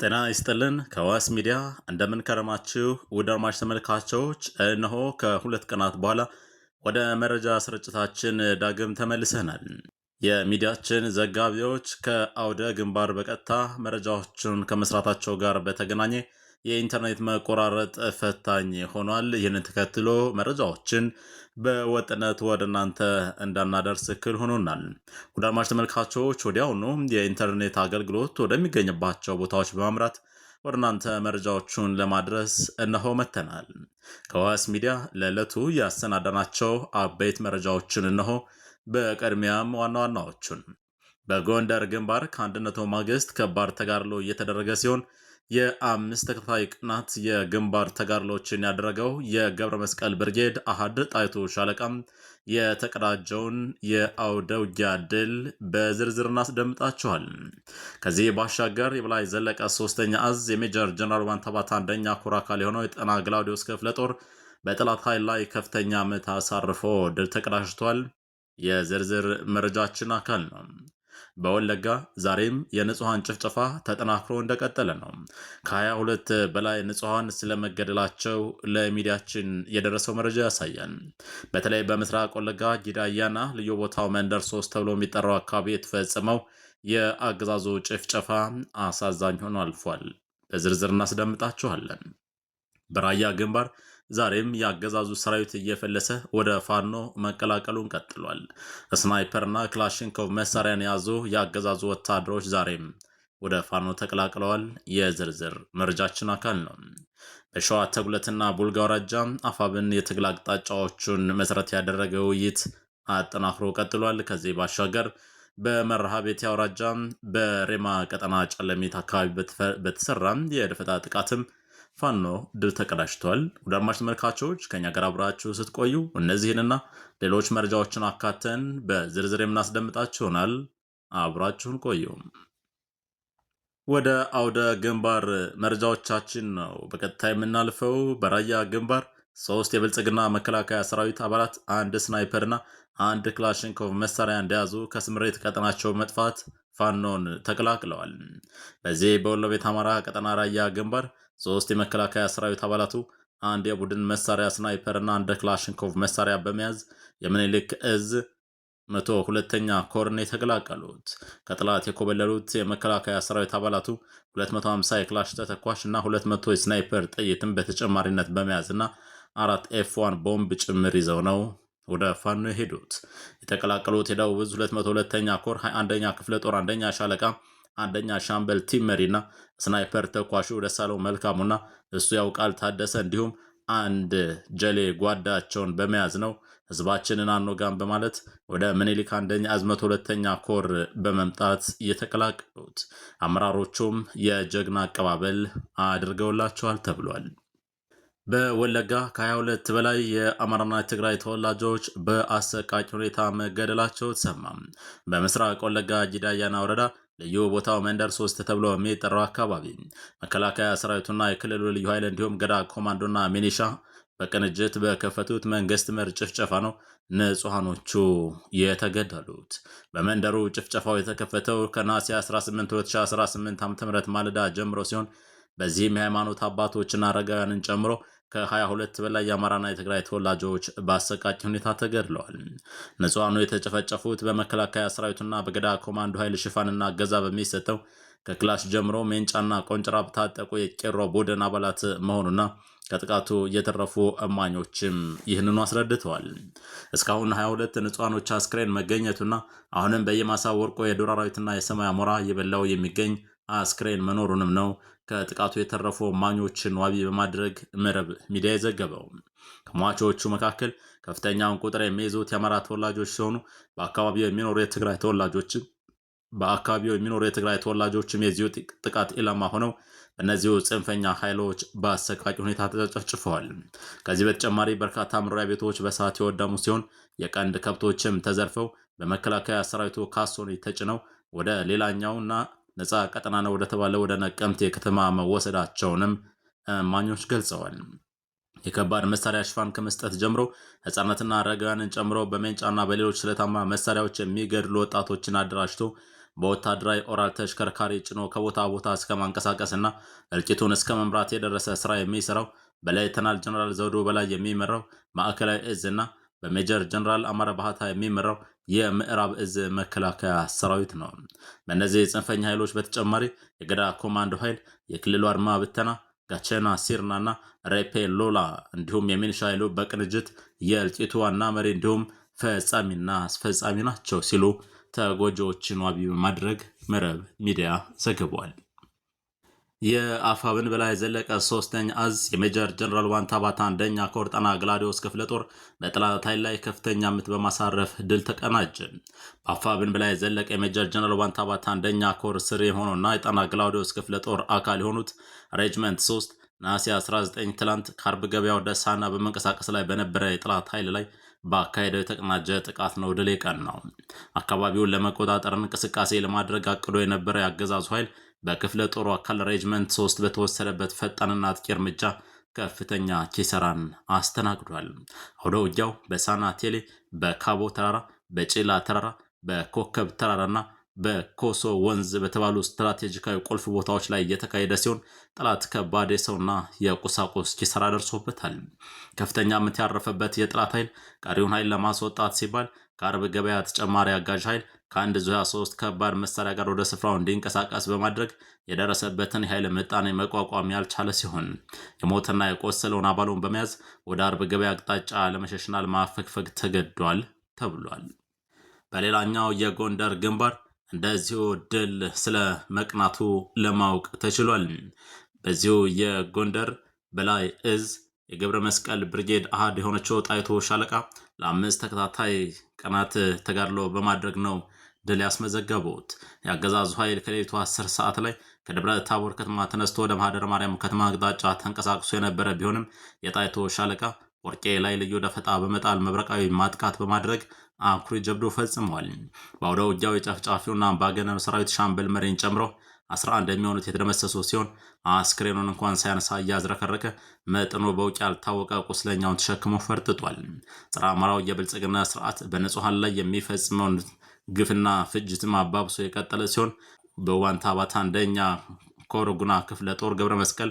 ጤና ይስጥልን። ከዋስ ሚዲያ እንደምን ከረማችሁ ውድ አድማጭ ተመልካቾች፣ እነሆ ከ2 ቀናት በኋላ ወደ መረጃ ስርጭታችን ዳግም ተመልሰናል። የሚዲያችን ዘጋቢዎች ከአውደ ግንባር በቀጥታ መረጃዎችን ከመስራታቸው ጋር በተገናኘ የኢንተርኔት መቆራረጥ ፈታኝ ሆኗል። ይህንን ተከትሎ መረጃዎችን በወጥነት ወደ እናንተ እንዳናደርስ እክል ሆኖናል። ውድ አድማጭ ተመልካቾች፣ ወዲያውኑ የኢንተርኔት አገልግሎት ወደሚገኝባቸው ቦታዎች በማምራት ወደ እናንተ መረጃዎቹን ለማድረስ እነሆ መጥተናል። ከዋስ ሚዲያ ለዕለቱ ያሰናዳናቸው አበይት መረጃዎችን እነሆ። በቅድሚያም ዋና ዋናዎቹን። በጎንደር ግንባር ከአንድነቱ ማግስት ከባድ ተጋድሎ እየተደረገ ሲሆን፣ የ5 ተከታታይ ቀናት የግንባር ተጋድሎችን ያደረገው የገብረ መስቀል ብርጌድ አሃድ ጣይቱ ሻለቃም የተቀዳጀውን የአውደ ውጊያ ድል በዝርዝር እናስደምጣችኋል። ከዚህ ባሻገር የበላይ ዘለቀ ሶስተኛ እዝ የሜጀር ጀነራል ዋንታባታ አንደኛ ኮር አካል የሆነው የጠና ግላውዲዮስ ክፍለ ጦር በጠላት ኃይል ላይ ከፍተኛ ምት አሳርፎ ድል ተቀዳጅቷል። የዝርዝር መረጃችን አካል ነው። በወለጋ ዛሬም የንጹሐን ጭፍጨፋ ተጠናክሮ እንደቀጠለ ነው። ከ22 በላይ ንጹሐን ስለመገደላቸው ለሚዲያችን የደረሰው መረጃ ያሳያል። በተለይ በምስራቅ ወለጋ ጊዳያና ልዩ ቦታው መንደር 3 ተብሎ የሚጠራው አካባቢ የተፈጸመው የአገዛዙ ጭፍጨፋ አሳዛኝ ሆኖ አልፏል። በዝርዝር እናስደምጣችኋለን። በራያ ግንባር ዛሬም የአገዛዙ ሰራዊት እየፈለሰ ወደ ፋኖ መቀላቀሉን ቀጥሏል። ስናይፐርና ክላሽንኮቭ መሳሪያን የያዙ የአገዛዙ ወታደሮች ዛሬም ወደ ፋኖ ተቀላቅለዋል። የዝርዝር መረጃችን አካል ነው። በሸዋ ተጉለትና ቡልጋ አውራጃ አፋብን የትግል አቅጣጫዎቹን መሰረት ያደረገ ውይይት አጠናክሮ ቀጥሏል። ከዚህ ባሻገር በመርሃ ቤቴ አውራጃ በሬማ ቀጠና ጨለሚት አካባቢ በተሰራ የደፈጣ ጥቃትም ፋኖ ድል ተቀዳጅቷል። ውድ አድማጭ ተመልካቾች፣ ከኛ ጋር አብራችሁ ስትቆዩ እነዚህንና ሌሎች መረጃዎችን አካተን በዝርዝር የምናስደምጣችሁ ይሆናል። አብራችሁን ቆዩ። ወደ አውደ ግንባር መረጃዎቻችን ነው በቀጥታ የምናልፈው። በራያ ግንባር ሶስት የብልጽግና መከላከያ ሰራዊት አባላት አንድ ስናይፐርና አንድ ክላሽንኮቭ መሳሪያ እንደያዙ ከስምሪት ቀጠናቸው መጥፋት ፋኖን ተቀላቅለዋል። በዚህ በወሎ ቤት አማራ ቀጠና ራያ ግንባር ሶስት የመከላከያ ሰራዊት አባላቱ አንድ የቡድን መሳሪያ ስናይፐርና አንድ ክላሽንኮቭ መሳሪያ በመያዝ የምኒልክ እዝ 102ኛ ኮርን የተቀላቀሉት። ከጠላት የኮበለሉት የመከላከያ ሰራዊት አባላቱ 250 የክላሽ ተተኳሽ እና 200 የስናይፐር ጥይትን በተጨማሪነት በመያዝ እና አራት F1 ቦምብ ጭምር ይዘው ነው ወደ ፋኖ የሄዱት። የተቀላቀሉት የደቡብ ዕዝ 202ኛ ኮር 21ኛ ክፍለ ጦር አንደኛ ሻለቃ አንደኛ ሻምበል team መሪና ስናይፐር ተኳሹ ደሳለው መልካሙና እሱ ያውቃል ታደሰ እንዲሁም አንድ ጀሌ ጓዳቸውን በመያዝ ነው ህዝባችንን አንወጋም በማለት ወደ ምኒልክ አንደኛ ዕዝ 102ኛ ኮር በመምጣት የተቀላቀሉት። አመራሮቹም የጀግና አቀባበል አድርገውላቸዋል ተብሏል። በወለጋ ከ22 በላይ የአማራና የትግራይ ተወላጆች በአሰቃቂ ሁኔታ መገደላቸው ተሰማ። በምስራቅ ወለጋ ጂዳያና ወረዳ ልዩ ቦታው መንደር 3 ተብሎ የሚጠራው አካባቢ መከላከያ ሰራዊቱና የክልሉ ልዩ ኃይል እንዲሁም ገዳ ኮማንዶና ሚኒሻ በቅንጅት በከፈቱት መንግስት መር ጭፍጨፋ ነው ንጹሐኖቹ የተገደሉት። በመንደሩ ጭፍጨፋው የተከፈተው ከነሐሴ 18 2018 ዓ.ም ማለዳ ጀምሮ ሲሆን፣ በዚህም የሃይማኖት አባቶችና አረጋውያንን ጨምሮ ከ22 በላይ የአማራና የትግራይ ተወላጆች በአሰቃቂ ሁኔታ ተገድለዋል። ንጹሐኑ የተጨፈጨፉት በመከላከያ ሰራዊቱና በገዳ ኮማንዶ ኃይል ሽፋንና እገዛ በሚሰጠው ከክላሽ ጀምሮ ሜንጫና ቆንጭራ በታጠቁ የቄሮ ቡድን አባላት መሆኑና ከጥቃቱ የተረፉ እማኞችም ይህንኑ አስረድተዋል። እስካሁን 22 ንጹሐኖች አስክሬን መገኘቱና አሁንም በየማሳው ወርቆ የዱር አራዊትና የሰማይ አሞራ እየበላው የሚገኝ አስክሬን መኖሩንም ነው ከጥቃቱ የተረፉ እማኞችን ዋቢ በማድረግ መረብ ሚዲያ የዘገበው። ከሟቾቹ መካከል ከፍተኛውን ቁጥር የሚይዙት የአማራ ተወላጆች ሲሆኑ፣ በአካባቢው የሚኖሩ የትግራይ ተወላጆችም የዚሁ ጥቃት ኢላማ ሆነው በእነዚሁ ጽንፈኛ ኃይሎች በአሰቃቂ ሁኔታ ተጨፍጭፈዋል። ከዚህ በተጨማሪ በርካታ መኖሪያ ቤቶች በእሳት የወደሙ ሲሆን፣ የቀንድ ከብቶችም ተዘርፈው በመከላከያ ሰራዊቱ ካሶኒ ተጭነው ወደ ሌላኛውና ነፃ ቀጠና ነው ወደተባለ ወደ ነቀምቴ ከተማ መወሰዳቸውንም እማኞች ገልጸዋል። የከባድ መሳሪያ ሽፋን ከመስጠት ጀምሮ ህጻናትና አረጋውያንን ጨምሮ በሜንጫና በሌሎች ስለታማ መሳሪያዎች የሚገድሉ ወጣቶችን አደራጅቶ በወታደራዊ ኦራል ተሽከርካሪ ጭኖ ከቦታ ቦታ እስከ ማንቀሳቀስና እልቂቱን እስከ መምራት የደረሰ ስራ የሚሰራው በሌተናል ጀነራል ዘውዱ በላይ የሚመራው ማዕከላዊ እዝ እና በሜጀር ጀነራል አማረ ባህታ የሚመራው የምዕራብ እዝ መከላከያ ሰራዊት ነው። በእነዚህ ጽንፈኛ ኃይሎች በተጨማሪ የገዳ ኮማንዶ ኃይል፣ የክልሉ አድማ ብተና፣ ጋቸና ሲርናና ሬፔ ሎላ እንዲሁም የሚሊሻ ኃይሉ በቅንጅት የእልቂቱ ዋና መሪ እንዲሁም ፈጻሚና አስፈጻሚ ናቸው ሲሉ ተጎጂዎችን ዋቢ በማድረግ መረብ ሚዲያ ዘግቧል። የአፋብን በላይ ዘለቀ ሶስተኛ እዝ የሜጀር ጀነራል ዋንታ ባታ አንደኛ ኮር ጣና ግላዲዮስ ክፍለ ጦር በጠላት ኃይል ላይ ከፍተኛ ምት በማሳረፍ ድል ተቀናጀ። በአፋብን በላይ ዘለቀ የሜጀር ጀነራል ዋንታ ባታ አንደኛ ኮር ስር የሆነውና የጣና ግላዲዮስ ክፍለ ጦር አካል የሆኑት ሬጅመንት 3 ነሐሴ 19 ትላንት ከአርብ ገበያ ወደ ሳና በመንቀሳቀስ ላይ በነበረ የጠላት ኃይል ላይ በአካሄደው የተቀናጀ ጥቃት ነው ድል የቀናው። አካባቢውን ለመቆጣጠር እንቅስቃሴ ለማድረግ አቅዶ የነበረ የአገዛዙ ኃይል በክፍለ ጦሩ አካል ሬጅመንት 3 በተወሰደበት ፈጣንና አጥቂ እርምጃ ከፍተኛ ኪሳራን አስተናግዷል። አውደ ውጊያው በሳና ቴሌ፣ በካቦ ተራራ፣ በጭላ ተራራ፣ በኮከብ ተራራና በኮሶ ወንዝ በተባሉ ስትራቴጂካዊ ቁልፍ ቦታዎች ላይ እየተካሄደ ሲሆን ጠላት ከባድ የሰውና የቁሳቁስ ኪሳራ ደርሶበታል። ከፍተኛ ምት ያረፈበት የጠላት ኃይል ቀሪውን ኃይል ለማስወጣት ሲባል ከአርብ ገበያ ተጨማሪ አጋዥ ኃይል ከአንድ ዙ 23 ከባድ መሳሪያ ጋር ወደ ስፍራው እንዲንቀሳቀስ በማድረግ የደረሰበትን የኃይል ምጣኔ መቋቋም ያልቻለ ሲሆን የሞትና የቆሰለውን አባሉን በመያዝ ወደ አርብ ገበያ አቅጣጫ ለመሸሽና ለማፈግፈግ ተገዷል ተብሏል። በሌላኛው የጎንደር ግንባር እንደዚሁ ድል ስለ መቅናቱ ለማወቅ ተችሏል። በዚሁ የጎንደር በላይ እዝ የገብረ መስቀል ብርጌድ አሃድ የሆነችው ጣይቱ ሻለቃ ለ5 ተከታታይ ቀናት ተጋድሎ በማድረግ ነው ድል ያስመዘገቡት። የአገዛዙ ኃይል ከሌሊቱ 10 ሰዓት ላይ ከደብረ ታቦር ከተማ ተነስቶ ወደ ማህደረ ማርያም ከተማ አቅጣጫ ተንቀሳቅሶ የነበረ ቢሆንም የጣይቱ ሻለቃ ወርቄ ላይ ልዩ ደፈጣ በመጣል መብረቃዊ ማጥቃት በማድረግ አኩሪ ጀብዱ ፈጽመዋል። በአውደ ውጊያው የጨፍጫፊውና አምባገነን ሰራዊት ሻምበል መሪን ጨምሮ 11 የሚሆኑት የተደመሰሱ ሲሆን አስክሬኑን እንኳን ሳያነሳ እያዝረከረከ መጠኑ በውጭ ያልታወቀ ቁስለኛውን ተሸክሞ ፈርጥጧል። ጸረ አማራው የብልጽግና ስርዓት በንጹሐን ላይ የሚፈጽመውን ግፍና ፍጅትም አባብሶ የቀጠለ ሲሆን በዋንታ ባታ አንደኛ ኮር ጉና ክፍለ ጦር ገብረ መስቀል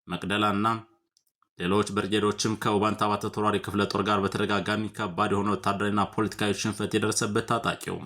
መቅደላና ሌሎች ብርጌዶችም ከውባንታ አባተ ተወራሪ ክፍለ ጦር ጋር በተደጋጋሚ ከባድ የሆነ ወታደራዊና ፖለቲካዊ ሽንፈት የደረሰበት ታጣቂው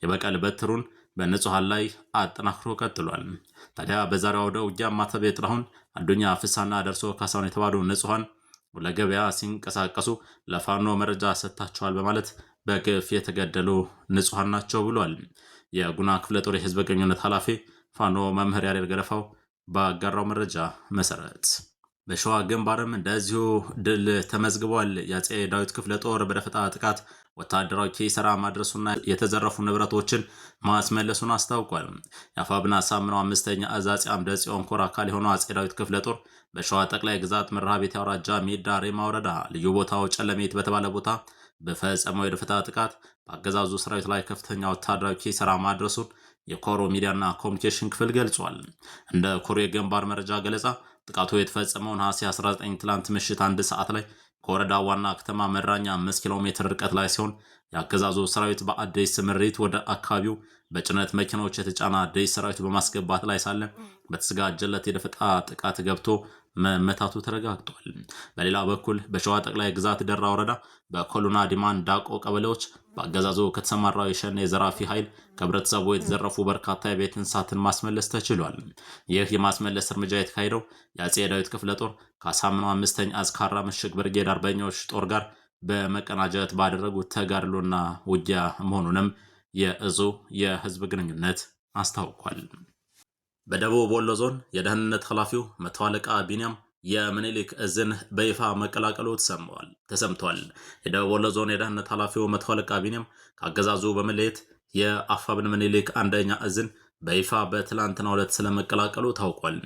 የበቀል በትሩን በንጹሐን ላይ አጠናክሮ ቀጥሏል። ታዲያ በዛሬው አውደ ውጊያ ማተቤ ጥላሁን፣ አዱኛ ፍሳና ደርሶ ካሳሁን የተባሉ ንጹሐን ለገበያ ሲንቀሳቀሱ ለፋኖ መረጃ ሰጥታቸዋል በማለት በግፍ የተገደሉ ንጹሐን ናቸው ብሏል። የጉና ክፍለ ጦር የህዝብ ግንኙነት ኃላፊ ፋኖ መምህር ያሬድ ገረፋው ባጋራው መረጃ መሰረት በሸዋ ግንባርም እንደዚሁ ድል ተመዝግቧል። የአፄ ዳዊት ክፍለ ጦር በደፈጣ ጥቃት ወታደራዊ ኪሳራ ማድረሱና የተዘረፉ ንብረቶችን ማስመለሱን አስታውቋል። የአፋብና ሳምነው አምስተኛ እዝ አፄ አምደ ጽዮን ኮር አካል የሆነው አፄ ዳዊት ክፍለ ጦር በሸዋ ጠቅላይ ግዛት መርሃቤቴ አውራጃ ሜዳ ሬማ ወረዳ ልዩ ቦታው ጨለሜት በተባለ ቦታ በፈጸመው የደፈጣ ጥቃት በአገዛዙ ሰራዊት ላይ ከፍተኛ ወታደራዊ ኪሳራ ማድረሱን የኮሩ ሚዲያና ኮሚኒኬሽን ክፍል ገልጿል። እንደ ኮሩ የግንባር መረጃ ገለጻ ጥቃቱ የተፈጸመው ነሐሴ 19 ትላንት ምሽት 1 ሰዓት ላይ ከወረዳ ዋና ከተማ መራኛ 5 ኪሎ ሜትር ርቀት ላይ ሲሆን የአገዛዙ ሰራዊት በአዲስ ስምሪት ወደ አካባቢው በጭነት መኪናዎች የተጫነ አዲስ ሰራዊት በማስገባት ላይ ሳለ በተዘጋጀለት የደፈጣ ጥቃት ገብቶ መመታቱ ተረጋግጧል። በሌላ በኩል በሸዋ ጠቅላይ ግዛት ደራ ወረዳ በኮሉና ዲማን ዳቆ ቀበሌዎች በአገዛዙ ከተሰማራው የሸኔ ዘራፊ ኃይል ከህብረተሰቡ የተዘረፉ በርካታ የቤት እንስሳትን ማስመለስ ተችሏል። ይህ የማስመለስ እርምጃ የተካሄደው የአፄ ዳዊት ክፍለ ጦር ከአሳምነው አምስተኛ እዝ ካራ ምሽግ ብርጌድ አርበኞች ጦር ጋር በመቀናጀት ባደረጉት ተጋድሎና ውጊያ መሆኑንም የእዙ የህዝብ ግንኙነት አስታውቋል። በደቡብ ወሎ ዞን የደህንነት ኃላፊው መቶ አለቃ ቢንያም የምኒልክ እዝን በይፋ መቀላቀሉ ተሰምቷል። የደቡብ ወሎ ዞን የደህንነት ኃላፊው መቶ አለቃ ቢንያም ከአገዛዙ በመለየት የአፋብን ምኒልክ አንደኛ እዝን በይፋ በትላንትናው ዕለት ስለመቀላቀሉ ታውቋል።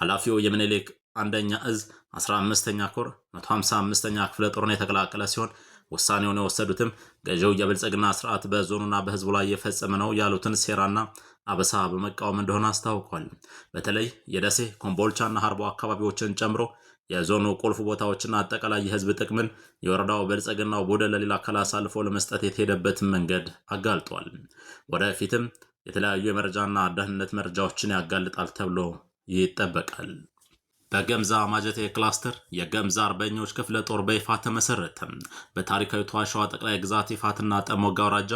ኃላፊው የምኒልክ አንደኛ እዝ 15ኛ ኮር 155ኛ ክፍለ ጦርን የተቀላቀለ ሲሆን ውሳኔውን የወሰዱትም ገዢው የብልጽግና ስርዓት በዞኑና በህዝቡ ላይ የፈጸመ ነው ያሉትን ሴራና አበሳ በመቃወም እንደሆነ አስታውቋል። በተለይ የደሴ ኮምቦልቻና ሀርቦ አካባቢዎችን ጨምሮ የዞኑ ቁልፍ ቦታዎችና አጠቃላይ የህዝብ ጥቅምን የወረዳው ብልጽግናው ቡድን ለሌላ አካል አሳልፎ ለመስጠት የተሄደበትን መንገድ አጋልጧል። ወደፊትም የተለያዩ የመረጃና ደህንነት መረጃዎችን ያጋልጣል ተብሎ ይጠበቃል። በገምዛ ማጀቴ ክላስተር የገምዛ አርበኞች ክፍለ ጦር በይፋ ተመሰረተ። በታሪካዊቷ ሸዋ ጠቅላይ ግዛት ይፋትና ጠሞጋ አውራጃ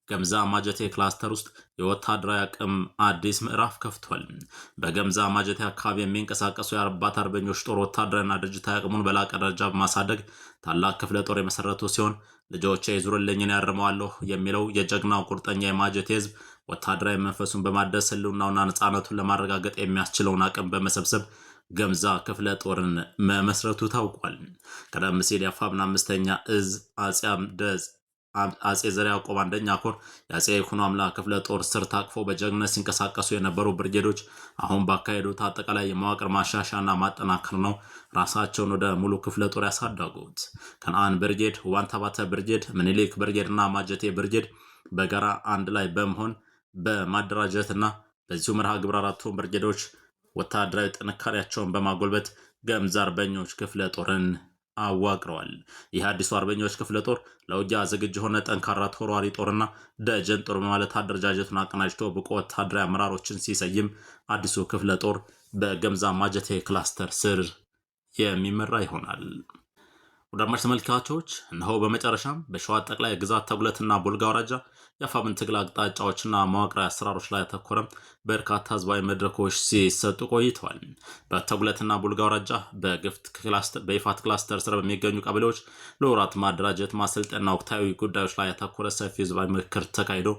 ገምዛ ማጀቴ ክላስተር ውስጥ የወታደራዊ አቅም አዲስ ምዕራፍ ከፍቷል። በገምዛ ማጀቴ አካባቢ የሚንቀሳቀሱ የአርባት አርበኞች ጦር ወታደራዊና ድርጅታዊ አቅሙን በላቀ ደረጃ በማሳደግ ታላቅ ክፍለ ጦር የመሰረቱ ሲሆን፣ ልጆቼ ይዙርልኝን ያርመዋለሁ የሚለው የጀግናው ቁርጠኛ የማጀቴ ህዝብ ወታደራዊ መንፈሱን በማደስ ህልውናውና ነፃነቱን ለማረጋገጥ የሚያስችለውን አቅም በመሰብሰብ ገምዛ ክፍለ ጦርን መመስረቱ ታውቋል። ቀደም ሲል የአፋብን አምስተኛ እዝ አጼ ዘርዓ ያዕቆብ አንደኛ ኮር የአጼ ይኩኖ አምላክ ክፍለ ጦር ስር ታቅፎ በጀግነት ሲንቀሳቀሱ የነበሩ ብርጌዶች አሁን ባካሄዱት አጠቃላይ የመዋቅር ማሻሻያና ማጠናከር ነው ራሳቸውን ወደ ሙሉ ክፍለ ጦር ያሳደጉት። ከነአን ብርጌድ፣ ዋንታባተ ብርጌድ፣ ምኒልክ ብርጌድ እና ማጀቴ ብርጌድ በጋራ አንድ ላይ በመሆን በማደራጀትና በዚሁ መርሃ ግብር አራቱን ብርጌዶች ወታደራዊ ጥንካሬያቸውን በማጎልበት ገምዛ አርበኞች ክፍለ ጦርን አዋቅረዋል። ይህ አዲሱ አርበኞች ክፍለ ጦር ለውጊያ ዝግጁ የሆነ ጠንካራ ተወርዋሪ ጦርና ደጀን ጦር በማለት አደረጃጀቱን አቀናጅቶ ብቁ ወታደራዊ አመራሮችን ሲሰይም፣ አዲሱ ክፍለ ጦር በገምዛ ማጀቴ ክላስተር ስር የሚመራ ይሆናል። ውድ አድማጭ ተመልካቾች፣ እነሆ በመጨረሻም በሸዋ ጠቅላይ ግዛት ተጉለትና ቡልጋ አውራጃ የአፋብን ትግል አቅጣጫዎችና መዋቅራዊ አሰራሮች ላይ ያተኮረ በርካታ ህዝባዊ መድረኮች ሲሰጡ ቆይተዋል። በተጉለትና ቡልጋ አውራጃ በይፋት ክላስተር ስር በሚገኙ ቀበሌዎች ለወራት ማደራጀት፣ ማሰልጠንና ወቅታዊ ጉዳዮች ላይ ያተኮረ ሰፊ ህዝባዊ ምክክር ተካሂዶ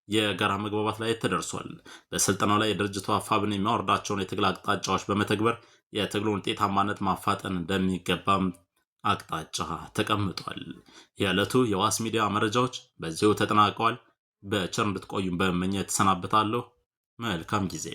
የጋራ መግባባት ላይ ተደርሷል። በስልጠናው ላይ የድርጅቱ አፋብን የሚያወርዳቸውን የትግል አቅጣጫዎች በመተግበር የትግሉን ውጤታማነት ማፋጠን እንደሚገባም አቅጣጫ ተቀምጧል። የዕለቱ የዋስ ሚዲያ መረጃዎች በዚሁ ተጠናቀዋል። በቸር እንድትቆዩም በመመኘት ተሰናብታለሁ። መልካም ጊዜ።